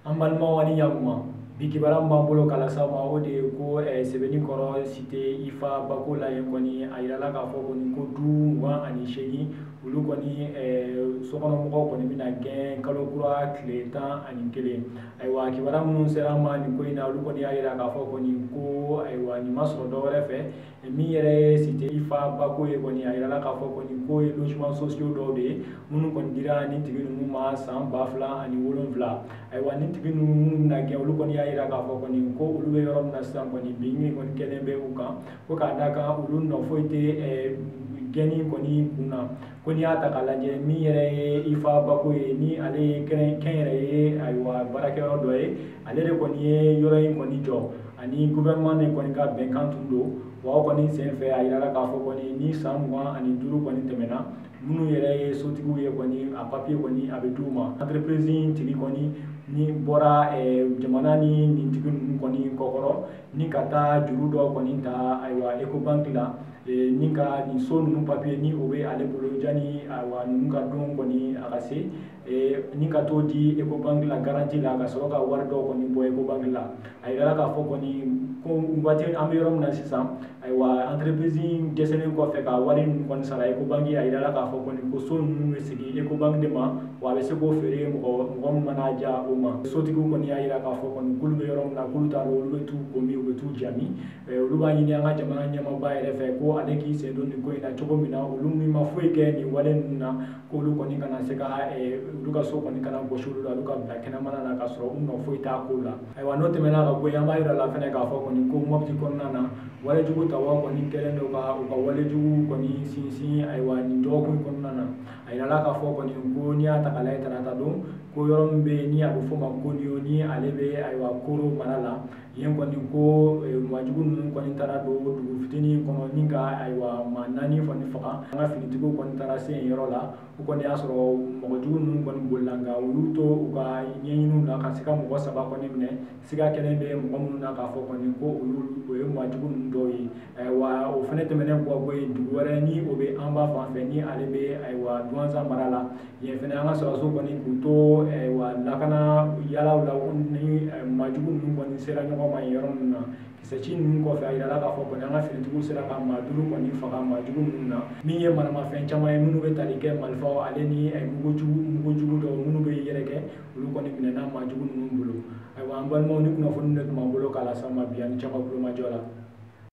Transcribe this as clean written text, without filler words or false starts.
An balimaw ani ɲakuma, bi kibaruya min b'an bolo k'a lase aw ma, o de ye ko Sɛbɛnnikɔrɔ cité Ifa Bako la yen kɔni, a yirala k'a fɔ kɔni ko du 28, olu kɔni sokɔnɔmɔgɔw kɔni bɛna gɛn kalo kura tile 11. Ayiwa, kibaruya minnu sera an ma nin ko in na, olu kɔni y'a yira k'a fɔ kɔni ko ayiwa nin ma sɔrɔ dɔwɛrɛ fɛ. Min yɛrɛ ye cité Ifa Bako ye kɔni, a yirala k'a fɔ kɔni ko ye logement sociaux dɔw de ye minnu kɔni dira nin tigi ninnu ma san 2007. Ayiwa, nin tigi ninnu minnu bɛna gɛn, olu kɔni y'a yira k'a fɔ kɔni ko olu bɛ yɔrɔ min na sisan kɔni, bin kɔni kɛlen bɛ u kan, ko k'a da kan olu nɔ foyi tɛ gɛnni kɔni kun na. Ko n'i y'a ta k'a lajɛ, min yɛrɛ ye Ifa Bako ye, ni ale ye kɛnyɛrɛye ayiwa baarakɛyɔrɔ dɔ ye, ale de kɔni ye yɔrɔ in kɔni jɔ, ani gouvernement de kɔni ka bɛnkan tun don. Wa o kɔni senfɛ, a yirala k'a fɔ kɔni ni san 25 kɔni tɛmɛna, minnu yɛrɛ ye sotigiw ye kɔni, a papiye kɔni a bɛ d'u ma. Entreprise in tigi kɔni ni bɔra jamana ni nin tigi ninnu kɔni kɔkɔrɔ, ni ka taa juru dɔw kɔni ta ayiwa Ecobank la, ni ka nin so ninnu papiye ni o bɛ ale bolo jani ayiwa ninnu ka don kɔni a ka se, ni ka t'o di Ecobank la garantie la, ka sɔrɔ ka wari dɔw kɔni bɔ Ecobank la. A yirala k'a fɔ kɔni ko waati an bɛ yɔrɔ min na sisan, ayiwa entreprise in dɛsɛlen kɔfɛ ka wari ninnu kɔni sara Ecobank, a yirala k'a fɔ kɔni ko so ninnu bɛ segin Ecobank de ma, wa a bɛ se k'o feere mɔgɔ min mana diya o ma. Sotigiw kɔni y'a yira k'a fɔ kɔni k'olu bɛ yɔrɔ min na, k'olu t'a dɔn olu bɛ t'u ko min, u bɛ t'u jaabi. Olu b'a ɲini an ka jamana ɲɛmaaba yɛrɛ fɛ ko ale k'i sen don nin ko in na cogo min na, olu min ma foyi kɛ nin wale ninnu na, k'olu kɔni kana se ka olu ka so kɔni kana gosi olu la, olu ka bila kɛnɛmana na k'a sɔrɔ u nɔ foyi t'a ko la. Ayiwa, n'o tɛmɛna ka bɔ yen, an b'a yira la fɛnɛ k'a fɔ kɔni ko Mopti kɔnɔna na, walejugu tabaw kɔni kɛlen don ka u ka walejugu kɔni sinsin. Ayiwa, nin dɔgɔkun kɔnɔna na, a yirala k'a fɔ kɔni ko n'i y'a ta k'a lajɛ tarata don, ko yɔrɔ min bɛ yen ni a bɛ f'o ma Koniyo, ni ale bɛ ayiwa Koro mara la yen kɔni, ko maajugu ninnu kɔni taara don dugu fitinin kɔnɔ ni ka ayiwa maa 4 kɔni faga. An ka finitigiw kɔni taara se yen yɔrɔ la, u kɔni y'a sɔrɔ mɔgɔjugu ninnu kɔni bolila, nka u y'u to u ka ɲɛɲiniw na ka se ka mɔgɔ 3 kɔni minɛ. Siga kɛlen bɛ mɔgɔ minnu na k'a fɔ kɔni ko o ye maajugu ninnu dɔw ye. Ayiwa, o fɛnɛ tɛmɛnen kɔ bɔ yen, dugu wɛrɛ ni o bɛ an ba fan fɛ, ni ale bɛ ayiwa Duwanza mara la yen fɛnɛ, an ka sɔrɔdasiw kɔni k'u to ayiwa lakana yalaw la, ni maajugu ninnu kɔni sera ɲɔgɔn ma yen yɔrɔ ninnu na. Kisɛci ninnu kɔfɛ, a yirala k'a fɔ kɔni an ka finitigiw sera ka maa 5 kɔni faga maajugu ninnu na, min ye maramafɛn caman ye minnu bɛ tali kɛ marifaw ale ni mugujugu dɔw minnu bɛ yɛrɛkɛ, olu kɔni minɛna maajugu ninnu bolo. Ayiwa, an balimaw, ni kunnafoni de tun b'an bolo k'a lase aw ma bi, ani caman kulomajɔ la.